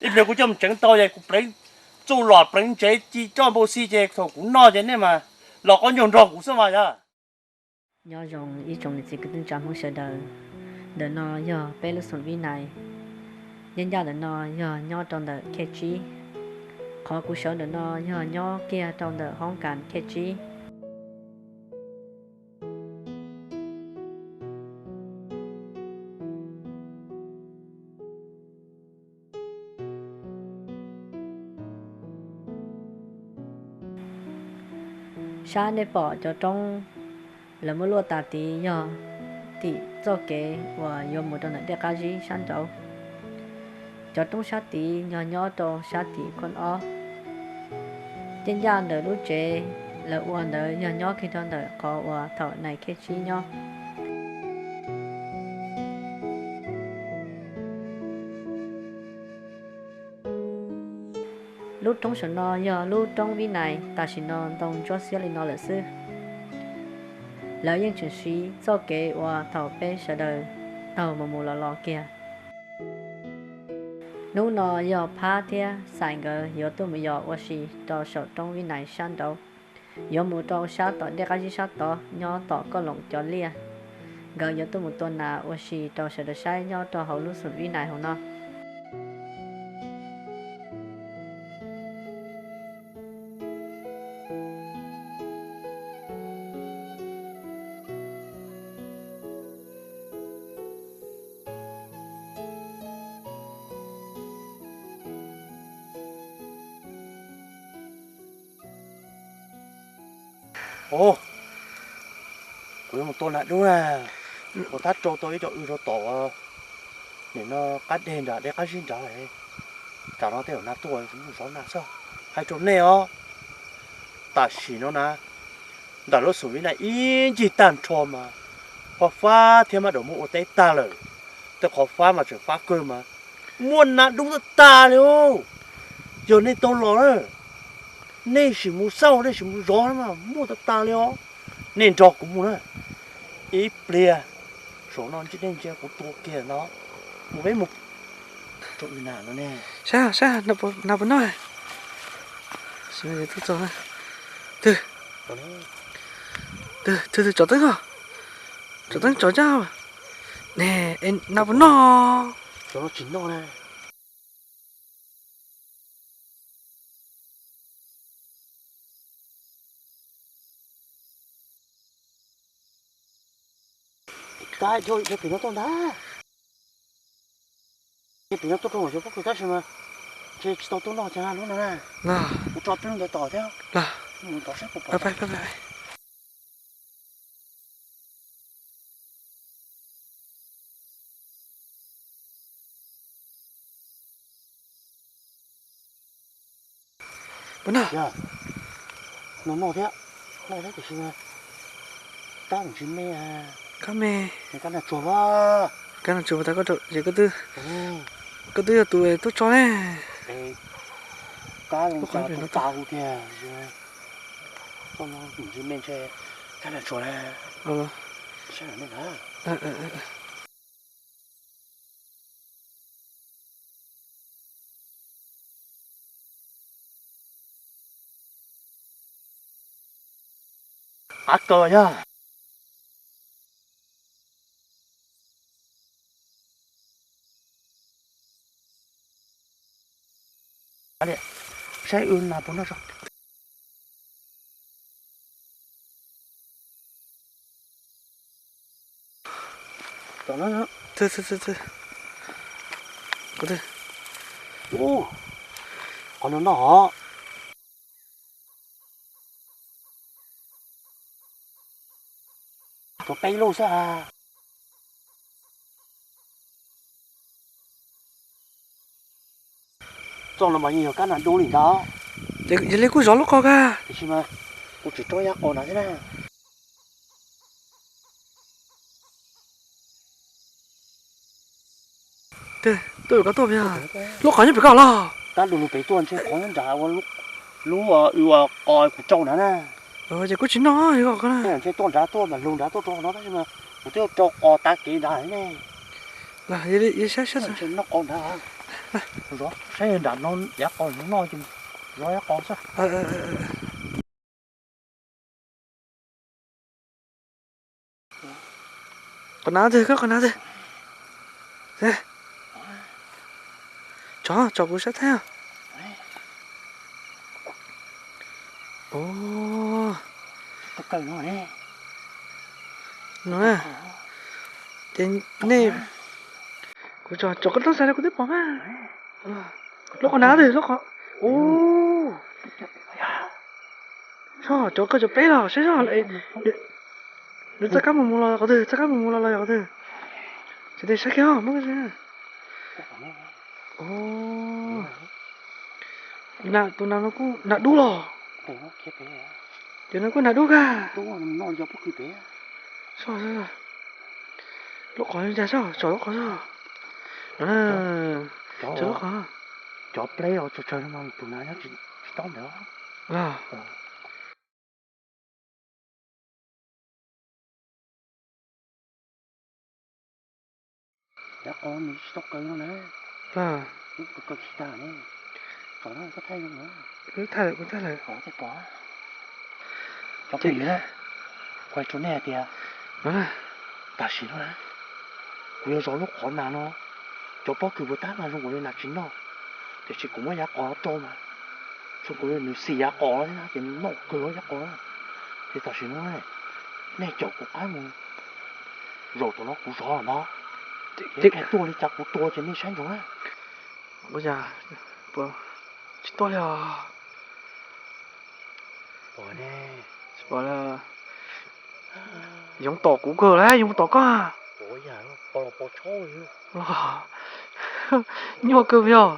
Ib pliag kuv coj mus tseev tau ces kuv pleev txuj lom pleev ntsev ci coj npau xi ces thaum kuv noj ces nej mas los qab ncaug nrog kuv xwb mas yog. Nyob zoo ib tsoom niam txiv kwv tij neej tsa Hmoob sawv daws, ntawm no yog peb lub xoom Vib Nais. Yeej ncaj ntawm no yog nyob rau ntawm khej tsib. Qhov kuv sawv ntawm no yog nyob kiag rau ntawm hoob kas khej tsib. Sab nej pom cov roob lawv muab luaj tas tid yog tim txoj kev uas yuav mus rau ntawm dej qab zib sab nraud. Cov roob sab tid yog nyob rau sab tim khooj ob. Yeej ncaj ntawm lub tsev lawv ua ntawd yog nyob kiag rau ntawm qhov uas thaum nais khej tsib nyob. Lub roob saum no yog lub roob Vib Nais, tam sim no ntoo ntsuab xiab li no lawm xwb. Lawv yeej tseem siv txoj kev uas thaum peb sawv daws taug mus mus los los kiag. Hnub no yog Phab thiab Xais nkawd yuav tuaj mus yos ua si rau saum roob Vib Nais sab nraud. Yuav mus rau sab tom dej qab zib sab tod nyob tom Koj Loos cov liaj. Nkawd yuav tuaj mus tua nas ua si rau sawv daws saib nyob rau hauv lub xoom Vib Nais hauv no. Kuv yuav mus tua nas dub na, kuv tab rau tau ib co w rau tom nim no qab deg nrad dej qab zib nrad. Tsam no tej zaum nas tuaj kuv mus zov nas xwb. Hais rau nej os, tam sim no na, ntawm lub xoom Vib Nais ib ncig tag nrho mas fab fab thiab mab daus muab ua teb tag lawm. Tej qhov fab mas tseem fab kawg mas muaj nas dub tag tag li os. Yog nej tau los na, nej sim mus xauj, nej sim mus zov mas muaj tag tag li os. Nej nrog kuv mus na, ib pliag saum no nej ntsia kuv tua kiag no, mus peb mus rau nas no ne. Saib, saib, nas puas noj? Twb, twb, twb tsom teeb os, tsom teeb tsom ncaj ne, nas puas noj? Tsis noj na. Tab, yog pem no tuaj ntag. Yog pem no tuaj rau nram cov pob kws tab sis mas ntshe tsis tau tuaj noj cas lub no na. Kuv tso peb lub ntawd tom thiab. Mus tom saib puas pom. Puas noj? Noj, noj thiab, noj thiab tiam sis kab ntsis me. Kab me. Kab nas tsuag, kab nas tsuag tas koj rau ces koj twb, koj twb yog tus tub tso ne. Kab zoo cas tus tas hu tiag. Koj no ntsis me ntshe kab nas tsuag na. Saib na. Av kaw yog. Saib wb nas puas noj tso. Qhov no noj os. Tshuav peb lub xwb. Txoj no mas yeej yog kab nas dub li ntag. Yog li kuj zov lub qos kag. Tiam sis mas kuv tsis rau yab qos na thiab na. Tuaj, koj tuaj, lub qos nyob pem koj los? Kab lug lug pem tuaj ntshe qhov nyob nrad ua lub, ua qos kuv rau nrad na. Ces kuv tsis noj, ntshe tuaj nrad tuaj mas lug nrad tuaj rau no tab sis mas kuv twb rau qos tav kev nrad ne. Los, noj qos nrad. Zov saib nram no yav qos noj ces zov yav qos xwb. Qos nav twg, koj qos nav twg? Tso, tso kuv saib thaib. Ov, no na, ces nej, kuv tso, tso koj tub xav li kuv twb pom mas. Lub qos nav twg, lub qos, ov, tso koj cov peb los saib zoj. Nws txoj kab mus mus los qhov twg, txoj kab mus mus los los yog qhov twg? Ces tej saib kiag muab. Ov, tus nav no kuj nav dub los. Ces no kuj nav dub kag. Lub qos ncag soj, tsom lub qos soj. Tsom lub qos. Cov pleb os, tsaws tsaws no tus nav nyob tsis tob ntawd. Yav qos nws tsis tau qaws no na. Kaw tsis tag ne. Tsom no koj thaij zoo na. Kuv thaij lawm, kuv thaij lawm. Cov phooj ywg, kuv hais rau nej hais tias tam sim no na, kuv yuav zov lub qhov nas no, cov pob kws puas tab mas zoo nkaus li nas tsis noj, tiam sis kuv muab yav qos rau mas zoo nkaus li nws xis yav qos thiab na, ces nws noj kawg yav qos na. Ces tam sim no nej caum kuv qab mus zaum tom no kuv zov no, ces tuaj li cas kuv tua ces nej saib ntsoov na. Ua cas tsis tuaj li os? Tsis pom li. Yoov tom kuv kawg lawm, yoov tom koj. Nyuaj kawg yog.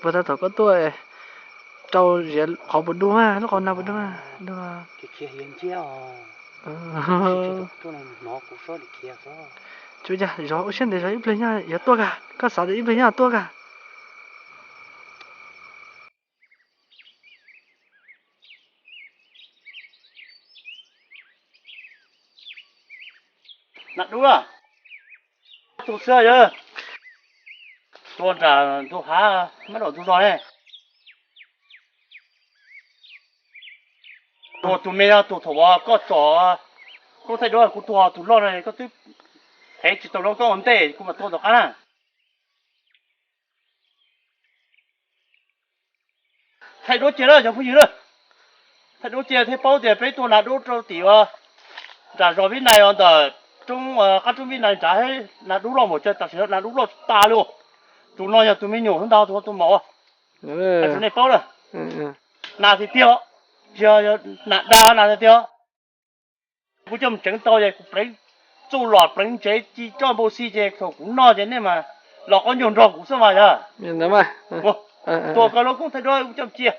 Puas tab tom koj tuaj rau ziav qhov puas dub mas, lub qhov nas puas dub mas dub? Tsuas yog zov ua siab ntev zov ib pliag nyob yuav tuaj kag, koj xav tias ib pliag nyob tuaj kag. Nas dub lawm. Tus xwb yog tus nram ntug hav mab daum ntug zos ne. Tus, tus me no tus thaum uas koj tsom koob thaij duab, kuv tua tus loj no koj twb thev tsis tau no, koj ua ntej kuv mam tua tom qab na. Thaij duab cia lawm cov phooj ywg na, thaij duab cia thiaj paub tias peb tua nas dub rau tim uas nram zos Vib Nais os, ntawm roob, qab roob Vib Nais nrad, nas dub loj npaum cas, tam sim no nas dub loj tas li. Tus no yog tus me nyuam ntag, tus no tus maum. Hais rau nej paub na, nas tiag tiag, tsis yog nas dag, nas tiag tiag. Kuv coj mus tseev tau ces kuv pleev txuj lom pleev ntsev ci roj npau xi ces thaum kuv noj ces nej mas los qaub ncaug nrog kuv xwb mas yog. Tua koj lub koob thaij duab, kuv coj mus cia.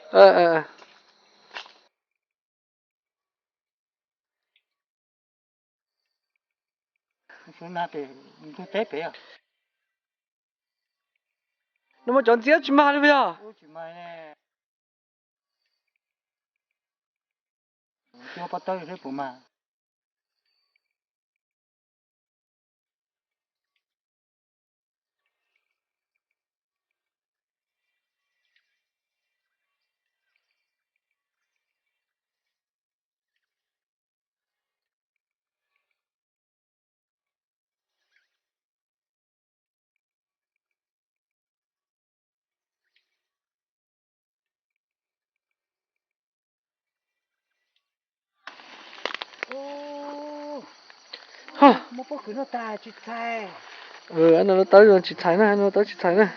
Nws muaj cov ntxiab tsis mag li puas yog? Muaj pob kws noj tag tsis txhais. No lub tawb tsis txhais na, no lub tawb tsis txhais na.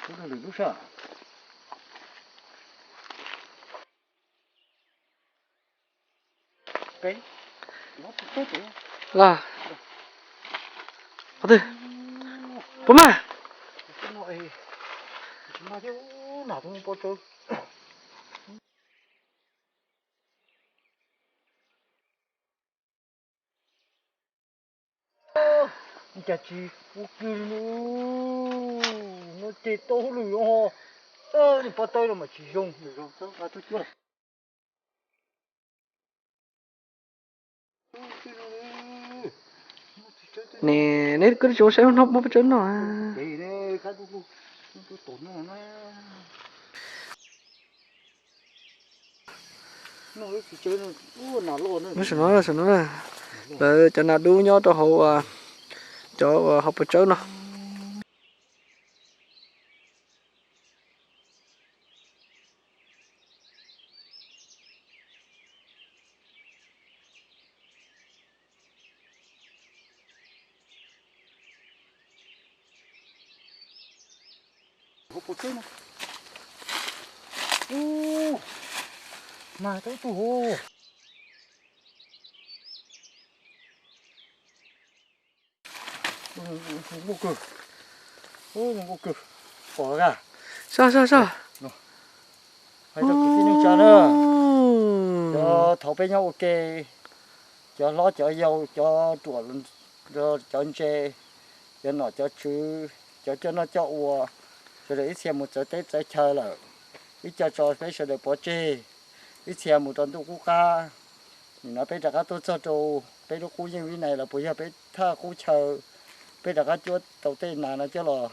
Lub lwm lub sab. Los, qhov twg? Puas mag? Cas tsis ua kiag li, no ces tau hauj lwm ho. Nws pov tawb no mas tsis zoo. Ne, neb kuj tsis ua saib muab peb tsawb noj. Nyob saum no, saum no, lawv cov nas dub nyob rau hauv cov uas hauv paus tsawb no. Hauv paus tsawb no. Ub, mas tau ib tug hauv. Zoo nkauj kawg. Ub, zoo nkauj kawg. Pom kag. Soj, soj, soj. Hais rau kwv tij neej tsa na, cov thaum peb nyob ua ke, cov hlob cov yau, cov ruam, cov ntse, cov nom cov tswv, cov coj noj coj ua, sawv daws ib txhia mus txawv teb txawv chaw lawm, ib co tso peb sawv daws pov tseg, ib txhia mus rau ntuj qub qab. Nim no peb rov qab tuaj txog rau peb lub qub yeej vib nais los puas yog peb thaj qub chaw, peb rov qab cuab tau tej nas no coj los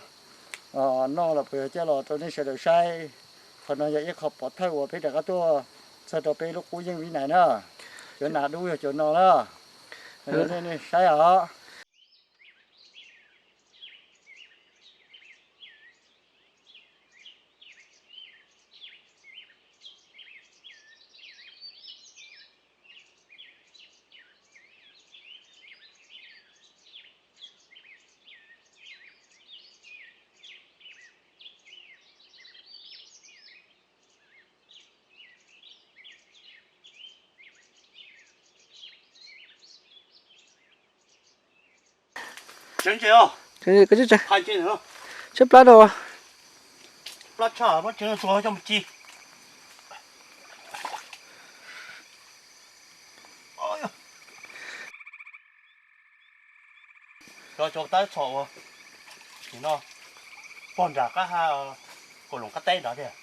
noj los puas yog coj los rau nej sawv daws saib. Qhov no yog ib qho pov thawj uas peb rov qab tuaj txog rau peb lub qub yeej vib nais na. Cov nas dub yog cov no na, nej saib os. Tseb plab rau. Cov, cov tab txhom uas nim no pog nram qab ha, kaum loos qab teb nrad tiag.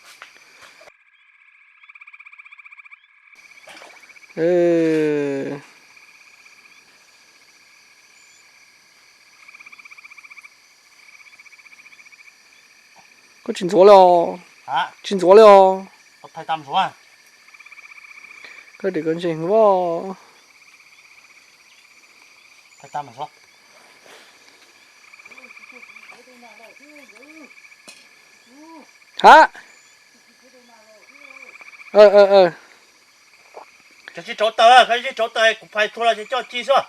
Koj tsis ntxuav li os. Tsis ntxuav li os. Koj dim koj ntseeg voj. Ha. Koj tsis rauv taws, koj tsis rauv taws kuv phais txhua los ces coj ci xwb.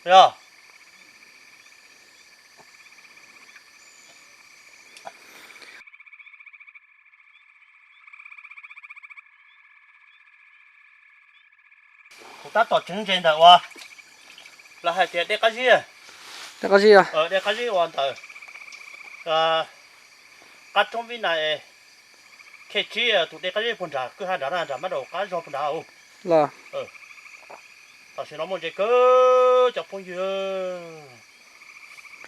Yog. Kuv tab tom tseev ntses ntawm uas lawv hais tias dej qab zib. Dej qab zib, dej qab zib uas ntawm qab roob Vib Nais, khej tsib tus dej qab zib puag nram kwj ha nrad na, nram mab daum qab zog puag nrad. Tam sim no muaj ntses kawg cov phooj ywg.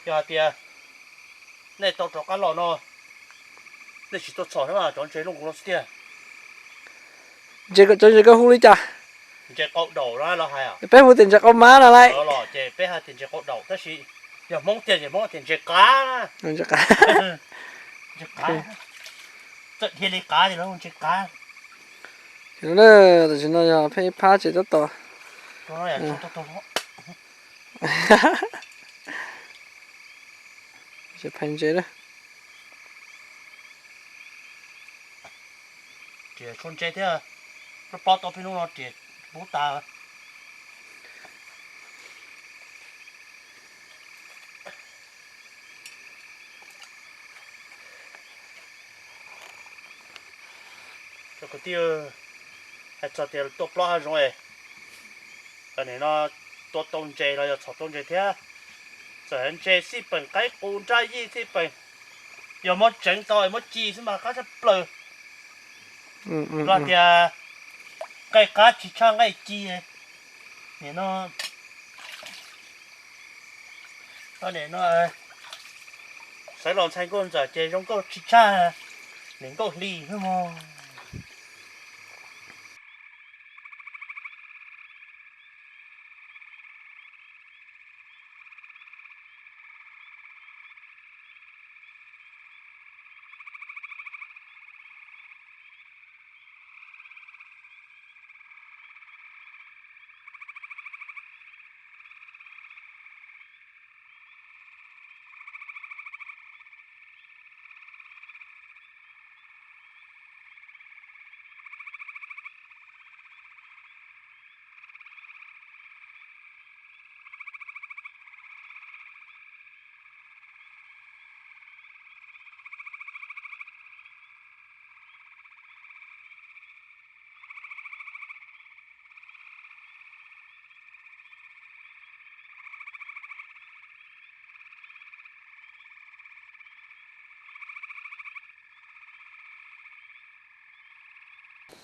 Yog hais tias nej tau rov qab los no, nej tsis tuaj txhom na, cov ntses loj nkaus no xwb tiag. Cov ntses koj hu li cas? Ntses qau daum los hais. Peb hu tias ntses qau mab no lauj. Los ces peb hais tias ntses qau daum tab sis yog Hmoob tiag ces Hmoob tias ntses qav. Ntses qav. Ntses qav. Txawm dhia li qav ces lawv hu ntses qav. Tam sim no yog pheej ib phab tsev tab tom phais ntses na. Riam tshuav ntses thiab, pob tau peb hnub no riam pub tas. Kwv tij, hais txog tias tuaj plob hav zoov es, nim no tua tau ntses los yog txhom tau ntses thiab, txawm ntses xij peem qaib qus nraj yij xij peem, yog muab tseev tau muab ci xwb mas qab tshaj plaws. Los tias nqaij qab tsis tshaj nqaij ci. Nim no, nim no xaiv los ntxhais nkauj ntxawm ces zoo nkauj tsis tshaj niam nkauj hli xwb mog.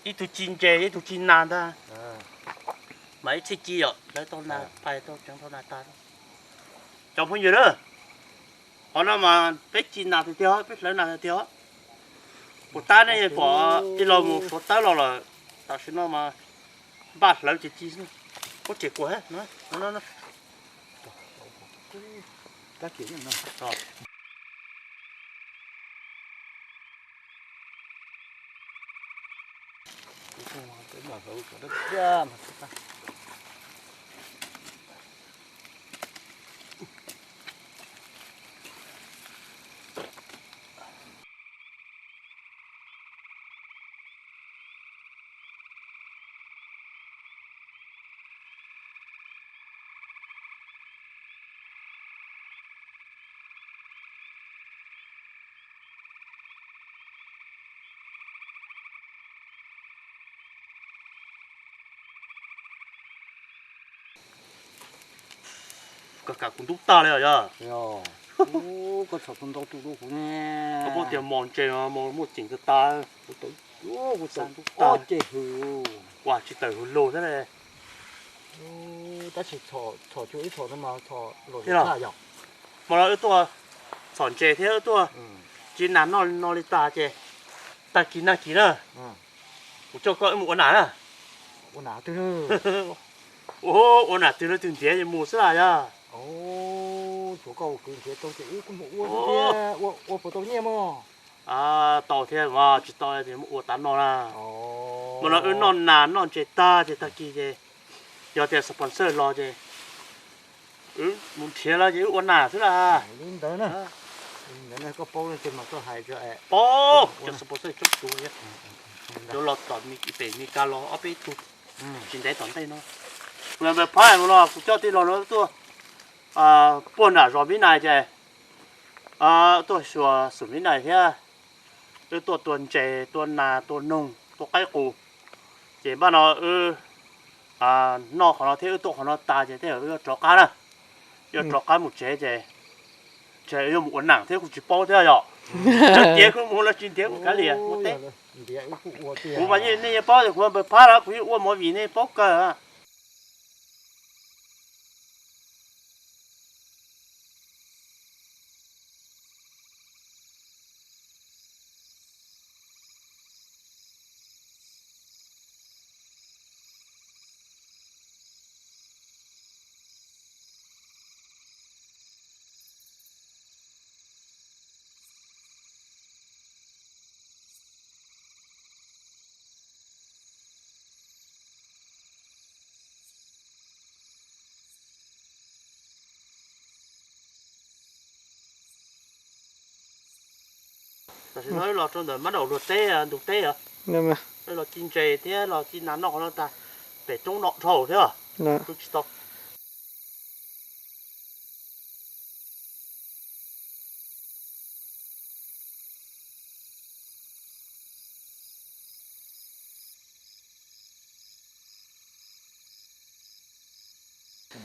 Ib tug ci ntses ib tug ci nas ntag. Mas ib txhij ci yom, lawv tau nas pais tau tseev tau nas tag. Cov phooj ywg na, qhov no mas peb ci nas tiag tiag, peb hlawv nas tiag tiag. Puas tab nej pom ib lo mus suav tawb los lawm, tam sim no mas npaj hlawv ces ci xwb. Ub, ces kuas no. Koj kam kuv ntub tag li os yog. Koj txhom tus ntau tus dua kuv ne. Koj paub tias mos ntses mas mos muaj ceem tag tas. Kuv txhom ntub tag ces hws, kuv tsis tawm hws lug thiab ne. Tab sis txhom cuag ib txhom no mas txhom luam tshaj yom. Hmo no wb tuaj txhom ntses thiab wb tuaj ci nas noj no li tas ces tag kis nag kis na, kuv coj koj wb mus ua nas na. Ua nas twg? Ua nas twg los twg ntiav mus xwb las yog. Tshuav koj ua kwv nrhiav tau ces wb kuj mus ua thiab, ua puas tau nyiaj mog? Tau thiab mas tsis tau ces mus ua tav no na. Hmo no wb noj nas noj ntses tag ces tag kis ces yog tias sponsor los ces wb mus nrhiav los ces wb ua nas xwb las. Li ntawd na, li ntawd koj paub no ces mas koj hais. Paub, cov sponsor coob tus thiab. Cov los tom pem Mes Kas los ob peb tug tsis ntev tom ntej no. Kuv yog npawg Phab no, kuv coj tij laug no tuaj puag nram zos Vib Nais ces tuaj xyuas xum Vib Nais thiab. Wb tuaj tua ntses tua nas tua noog tua qaib qus, ces npaj no wb noj qhov no thiab wb tuaj qhov no tas ces tej zaum wb yuav rov qab na. Yuav rov qab mus tsev ces ntshe yuav mus ua nas thiab kuj tsis paub thiab yom. Ntiav kuj mus los tsis ntiav kuj kav liam ua teb. Kuv mas yeej nej yeej paub tias kuv npawg Phab los kuv yeej ua movie nej paub kawg. Tam sim no wb los rau ntawm mab daum luag teb ntug teb os. Wb los ci ntses thiab los ci nas noj qhov no tas, pem roob no dhau thiab. Wb tsis tau.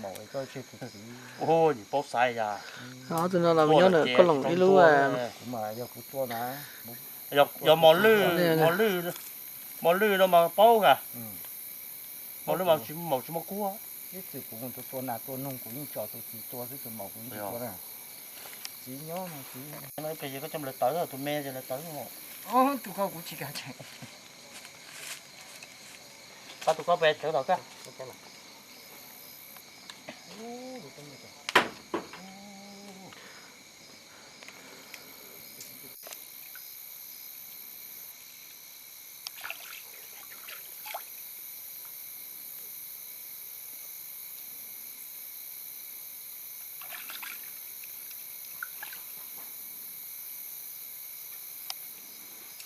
Ua, nim paub xaiv yas. Ob tug no los nyob ntawm Koj Loom ib lub. Yog mos lwj, mos lwj no mas paub as. Mos lwj mas tsis, maum tsis muaj kuab. Ib txwm kuv mus tua nas tua noog kuv yeej tso tus txiv tua xwb, tus maum kuv yeej tsis tua na. Txiv nyob no txiv. Pes ces koj coj lawv tawv, tus me ces lawv tawv. Tus ko kuv tsis kam tseem. Pab tus ko pes tawv tau koj.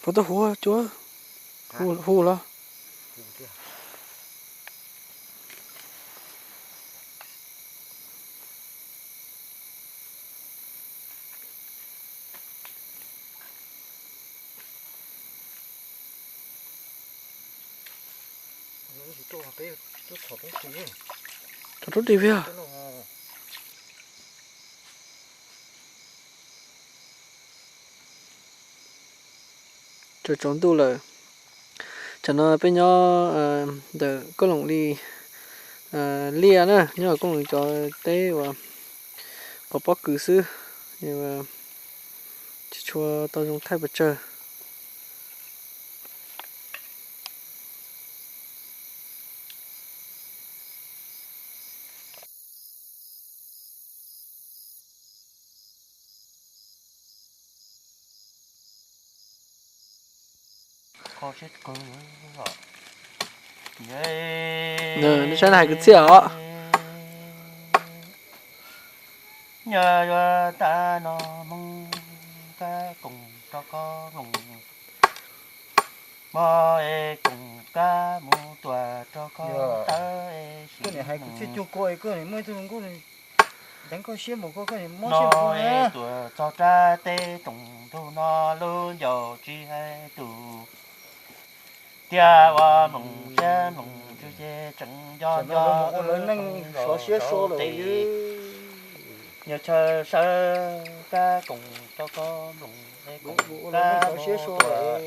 Puas tau hu cuab? Hu los? Tso rub ris peb. Tsaus ntuj lawm. Tsam no peb nyob ntawm Koj Loom li liaj na, nyob Koj Loom cov teb uas qhov pob kws xwb, tsis tshua tau zoo thaij pes tsawg. Nws saib na hais kwv txhiaj os. Nyob yuav tag no Hmoob kab koom rau koj mloog, mob es koom kab mus tuam rau koj tawb es sim. Koj niam hais kwv txhiaj cuag koj es koj niam muaj ib tug hluas nkauj deev koj siab npaum koj, koj niam mob siab npaum koj na. Tuam txog rau teb room ntug no lub ncauj tsis hais tus tiag ua mloog siab mloog ntsws ces tseem nco nco lawv neej sov siab so lawm. Nyob chaw sawv kab koom rau koj mloog es koom kab siab so lawm.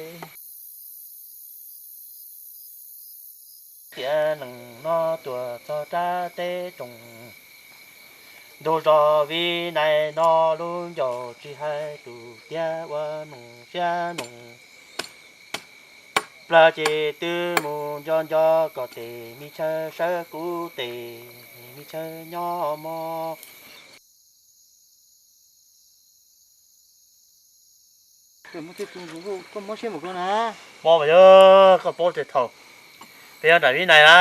Tiam neeg no tuam txog rau teb room ntug zos Vib Nais no lub ncauj tsis hais tus tiag ua mloog siab mloog. Plag ces twb mus nco nco kom tes me chaw sawv kuv tes me chaw nyob mog. Koj mob siab npaum koj na. Mob mas yog koj paub tias thaum peb nyob nram Vib Nais na,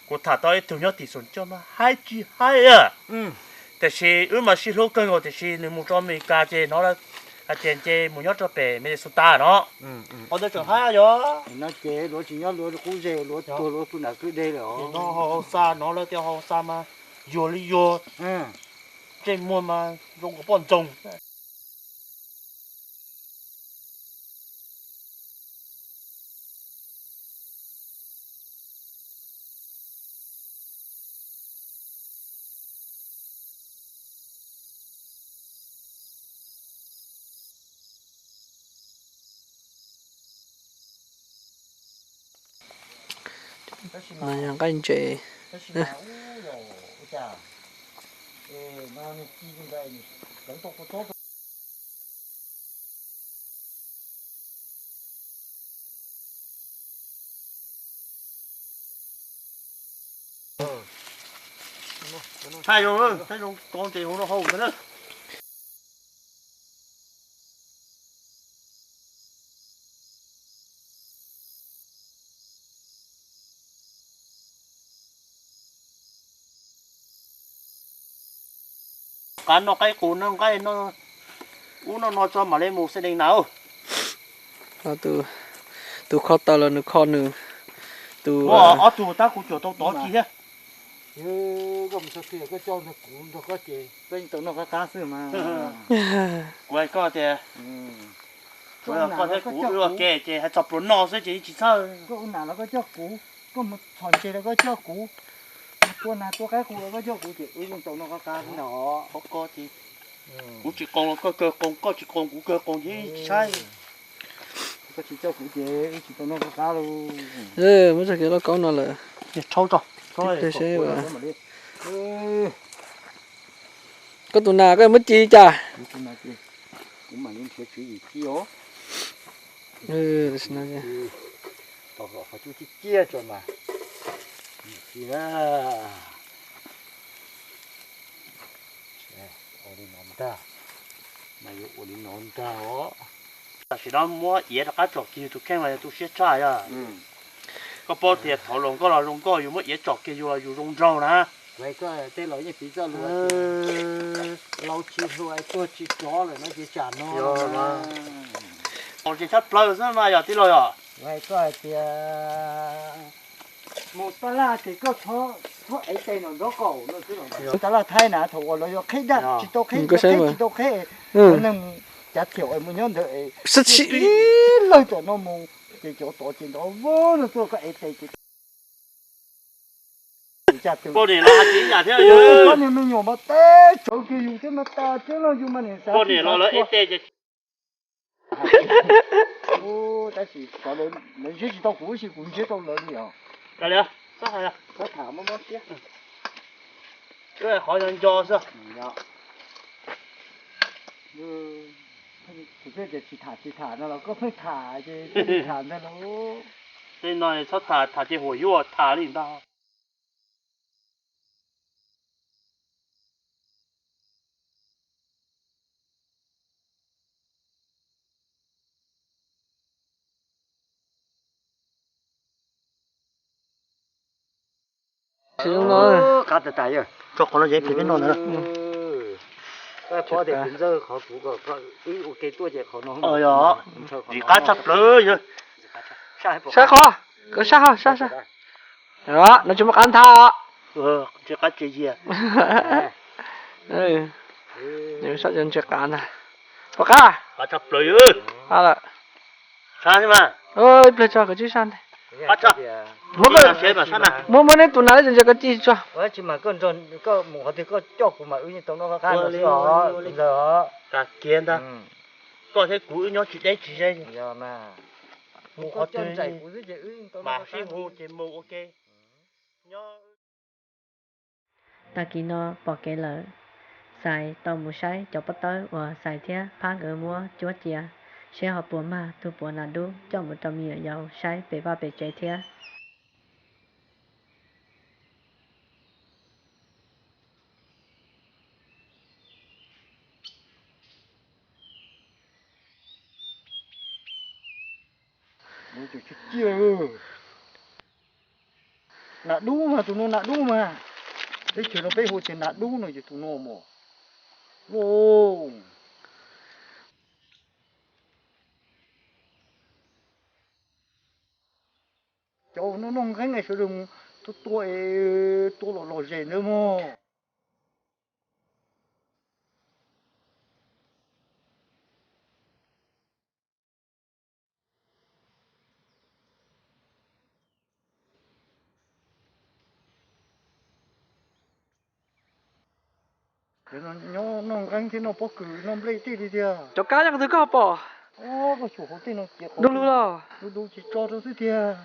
kuv tham tau ib tug nyob tim Xus Coj mas haib tsis haib. Tiam sis wb mas sib hlub kawg nkaus tiam sis nws mus rau Amelikas ces hnov lawv hais tias nce mus nyob rau pem Minnesota no. Qhov ntawd tseem haib yog. No ces luav tsis nyob luav qub zej luav tuag luav pw nram kwj deg lawm. No hauv xa no lawv tias hauv xa mas yuag li yuag, ntsej muag mas zoo nkaus poj ntxoog. No yog nqaij ntses. Thaij zoo, thaij zoo, tov ntses hauv no hau ntag na. Qab noj qaib qus noj nqaij no, ub noj no tso mam li mus xeeb dees na. Tus kho taws los nws kho nws, tus ob tug tab kuv cuam tau tod ci thiab. Koj mus txog twg koj coj nrog kuv nrog koj ces peb tau noj qab qab xwb mas. Kuv hais koj tias, koj thiab kuv ua ke ces hais txog pluas noj xwb ces yeej tsis txhawj. Koj ua nam los koj coj kuv, koj mus txhom ntses los koj coj kuv, mus Tuaj nag tuaj qaib qus koj coj kuv ces wb yeej tau noj qab qab ntag. Qhov ko ces kuv tsis qoos los koj kawg qoos, koj tsis qoos kuv kawg qoos ces tsis saib. Koj tsis coj kuv ces wb tsis tau noj qab qab lauj. Muab txoj kev lauj kaub no lawm. Koj tus nas koj muab ci cas? Kuv mam li nrhiav tswv yim ci os. Tau qhov cub ciaj ciaj tso mas. Ci na. Ua li no ntag. Mas yuav ua li no ntag os. Tam sim no muab iav rov qab tsom kiag yus tus kheej mas yog tu siab tshaj yog. Koj paub tias thaum hluas nkauj los zoo nkauj, yus muab iav tsom kiag yus los yus zoo nraug na. Tej laus yeej piv txoj lus, laus tsis hluas tuag tsis tsov lawm no ces tsam no. Tsis tshaj plaws xwb mas yog tij laug yog. Koj hais tias mus taj laj ces koj txhob ev tes nram nraub qaum no xwb. Taj laj Thaib na thaum uas lawv yuav qheb daj tsis tau qheb, tsis tau qheb, neeg cav thiaum mus nyob ntawd es tib leeg tom no mus ces cov tod ces nrov vog no tuaj koj ev tes ces Poj niam los hais tias ib yam thiab. Poj niam me nyuam mas teb tsawv kiag yus thiab mas tas thiab no yus mas niam xav poj niam los lawv ev tes ces tab sis lawv ntsib tsis tau kuv, tab sis kuv ntsib tau lawv li os. Txhob tham mob mob siab. Qhov nco nco xwb. Kuv thiaj tias tsis tham tsis tham no los koj pheej tham ces thiaj li tham ntag lauj. Tej no txhob tham, tham ces huam yuaj tham li ntag. Qab tas tas yog. Tso qhov no ces pem peb no ntag. Tsis qab tshaj plaws yog. Saib qhov, koj saib qhov, saib saib. No tsis muaj qab ntha. Tsis qab tsis yiag. Saib tsis qab ntag. Pom qab. Qab tshaj plaws yog. Qab lawm. Saib mas. Ib pliag tso koj tsib sab ntag. Muab muab neb tus nas ib ntsia koj ci tso. Tsis mas koj mus qhov twg koj coj kuv mas wb yeej tau noj qab qab no xwb os. Kiag ntag. Koj thiab kuv wb nyob tsis deb tsis ze. Mus qhov twg mas sib hu ces mus ua ke. Tag kis no pom kev lawm, Xais tau mus saib cov pob tawb uas Xais thiab Phab nkawd muab cuab cia, seb ho puas mag tug puav nas dub coj mus rau me nyuam yaus saib pem vaj pem tsev thiab. Nas dub mas, tus no nas dub mas. Teb chaws no peb hu tias nas dub no ces tus no mas. Cov no noj nqeeb sawv daws mus tua tua, tua lom lom zem ntawd mog. Nyob noj nqeeb thiab noj pob kws noj nplej tej li tiag. Cov kab nyob qhov twg koj pom? Koj xyuas hauv tej no ces du lug los, du du ces tso rau xwb tiag.